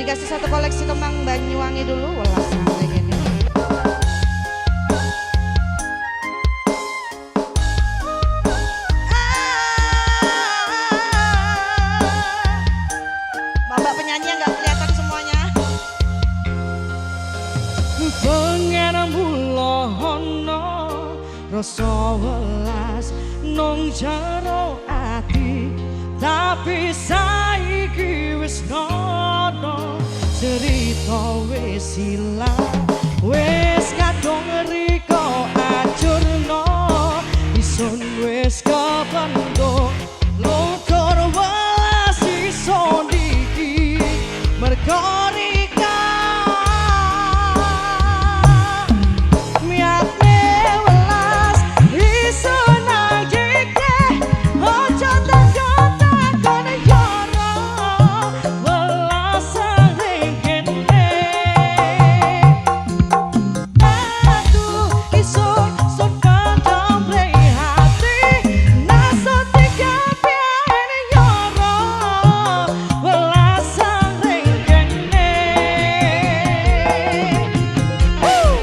Dikasih satu koleksi kembang Banyuwangi dulu, welas sampai gini. Bapak penyanyi yang nggak kelihatan semuanya. Pengen mulono rasa welas nang jero ati, tapi saiki wis nono cerita wis ilang, wis kadung riko acurno, isun wis kependung luntur welas iso iki mergo rika. Miatne welas iso nangike, ojo takon-takon yoro welas ring kene. Aduh isun sun pendem hati, naso tiga pian yoro welas ring kene. Woo!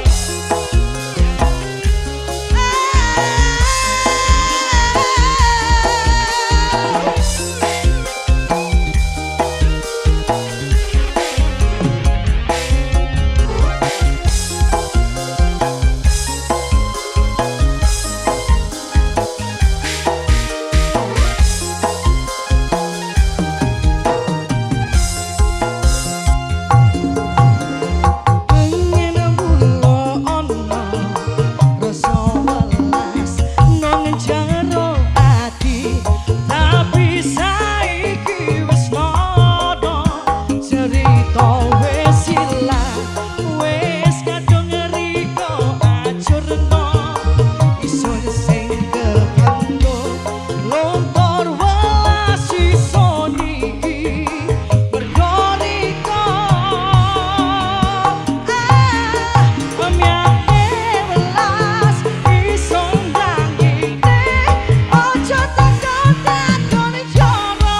Pengen mulo ono rasa welas nang jero ati, tapi saiki wis nono cerita wis ilang, wis kadung riko acurno, isun sing kependung luntur welas iso niki mergo riko. Ah, pemyane welas iso ndangite, ojo takon-takon yoro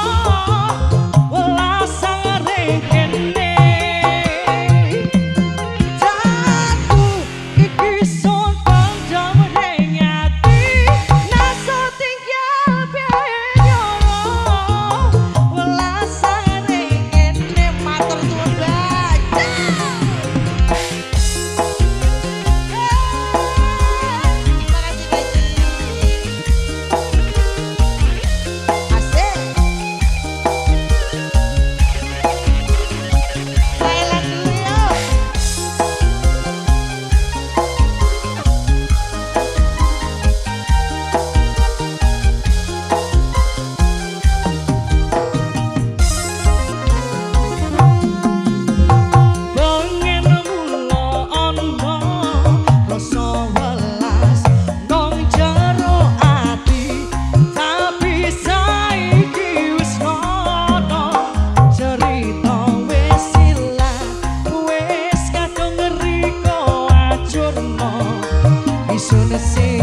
welas ring kene. Jatuh iki sun pendem ring ati, naso tinggal piye yoro welas ring kene. Matur suwun banyak. Makasih Baji. Asik. Thailand dulu yuk. Pengen mulo ono rasa welas nang jero ati, tapi saiki wis nono cerita wis ilang, wis kadung riko acurno, isun sing